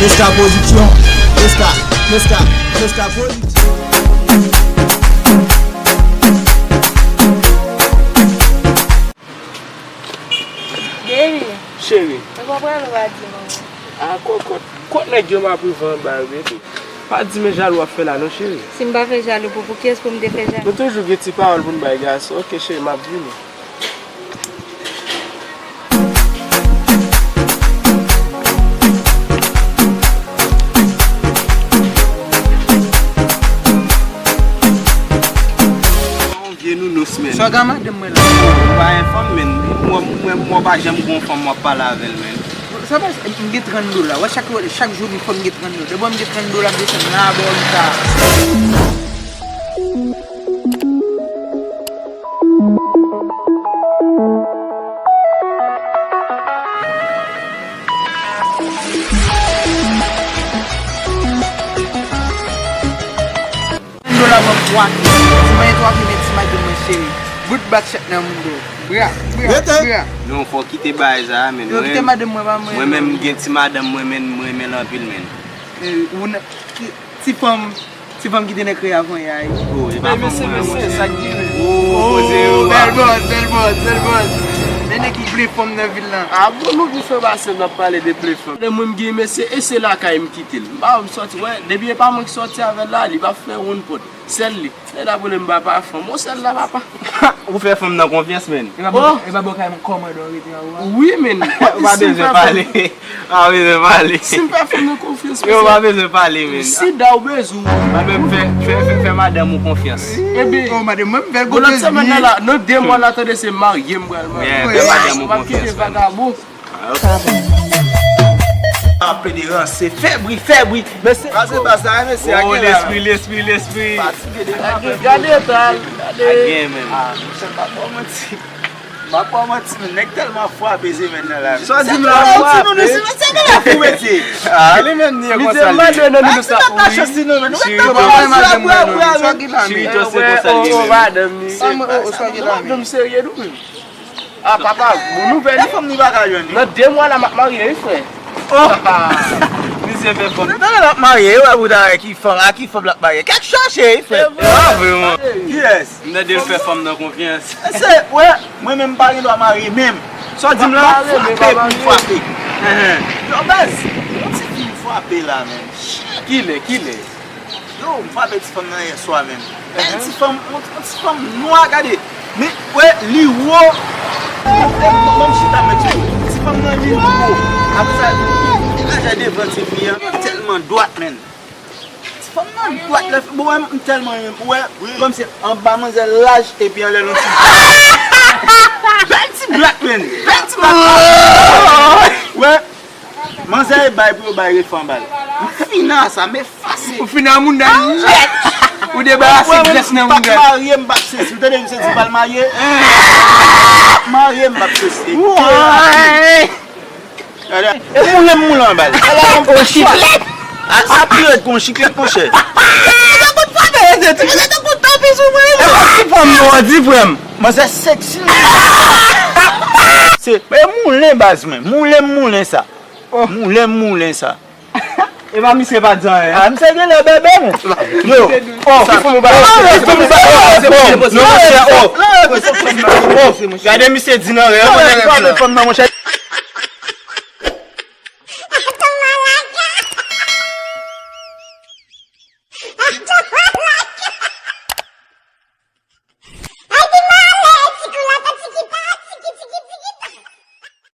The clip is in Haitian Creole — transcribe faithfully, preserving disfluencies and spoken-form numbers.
Meska Production. Meska, Meska, Meska Production. Baby. Cheri. Mwen pa pral ou pa di manman. A, kòkòt. Kot nèg yo m ap rive anba yo, baby. Pa di men jalou w ap fè la non, cheri. Si m pa fè jalou, pou, pou kiyès pou m te fè jalou? Nou toujou gen ti pawòl pou n bay gason. Oke, cheri, m ap vini. Vye nounous, men. Sa w gen madanm mwen la? Ou pa enfòm, men. Mwen, mwen, mwen pa janm gon fanm w ap pale avè l, men. Sa pase, m gen trant dola. Wè, chak, chak jou, fò m gen trant dola. Depi m gen trant dola, m desann nan abòne sa. Dola ban m twa ke. Si mwen gen twa ke, men ti madanm mwen cheri. Bout bat chat nan moun do. Bra, bra, Rete. Bra. Non, fò w kite bagay sa a, men. Yo, kite madanm mwen, pa mwen. Mwen menm, m gen ti madanm mwen, men, m renmen l anpil, men. Eh, ou nan, ti, ti fanm, ti fanm ki te nan kreyè avan yè a, wi. Oh, e pa fanm mwen, mesye, sa k gen, men. Oh, poze yo, bèl bòs, bèl bòs, bèl bòs. Men nèg ki plen fanm nan vil lan. A bon, nou ki fè pase, n ap pale de plen fanm. Lè mwen, m gen mesye, e se lakay m kite l. M pa janm sòti, wè, depi e pa mwen ki sòti avè l la, li pa fè wonn pòt. Sèl li. E la pou li m pa pa fanm. Bon, sèl la, papa. Ou fè fanm nan konfyans, men. E pa bò, e pa bò kay kòmandan w rete an ou a? Wi, men. Ou pa bezwen pale. Ou pa bezwen pale. Si m fè fanm nan konfyans, yo, ou pa bezwen pale, men. Sida ou bezwen. Mwen menm fè, fè, fè, fè madanm ou konfyans. Ebyen, oh, madanm, mwen m fè l konfyans. Bon, lòt semèn nan la, nan de mwa la, tande se marye m pral marye. Yeah, fè madanm ou konfyans, men. M ap kite vagabon. Ape de ranse, fè bri, fè bri. Mesye, pase bas la, mesye, a gen la. Lespri, lespri, lespri. Fatige deja, gade, gade eta, gade. A gen, men. Ah, monchè, m pa ba w manti. M pa ba w manti, men nèg tèlman frape semèn nan la. Sa di m la, frape. Se bagay fou, mesye. Ah, li menm, li konsa, li. Misye mande nan nou sa. Chiritos, Chiritos, se konsa, li menm. Madanm serye, tou, men. Ah, papa, bon nouvèl, wi. Fanm ni pa ka jwenn, wi. Nan de mwa la, m ap marye, wi, frè. Oh! Misye fè fanm. Ou tande l ap marye, wi, ou ta wè ki fanm, a ki fanm l ap marye. Kèk chache, wi, frè. E pa vre, man. Kiyès? M tande l fè fanm nan konfyans. Se, wè, mwen menm m pa gen dwa marye menm. Sa w di m la? Frape pou m frape. Yo, baz, yon ti fi m frape la, menm. Kilè, kilè? Yo, m frape ti fanm nan yè swa menm. Bèl ti fanm, yon, yon ti fanm nwa, gade. Men, wè, li wo. Ban m chita, mèt yo. Ti fanm nan li wo. Apre sa, li lajè devan ti fi an. Tèlman dwat, menn. Ti fanm nan dwat, lè, bon, wè, m tèlman renmen pou wè. Kòmsi anba manzè laj, epi anlè l yon ti. Bèl ti blat, menn. Bèl ti blat. Wè. Manzè e bay pou yo bay refè anba l. M fini a sa, m efase. Ou fini a moun nan nèt. Ou debarase grès nan moun nan. M p ap marye, m p ap sesi. Ou tande misye di pa l marye? M p ap marye, m p ap sesi. Woy! E moule m moule anba l. Yon chiklèt. A, sa pi rèd ke yon chiklèt, monchè. Ti fanm nou an di frè m. Manzè seksi. Se, e moulen baz mwen. Moulen, moulen sa. Oh. Moulen, moulen sa. E pa misye pa di anyen. Ah, misye genlè bèbè, men. Yo. Oh, sa fè m ba. Oh, non, monchè, oh. Oh, gade misye di nan rèv. Frape fanm nan, monchè.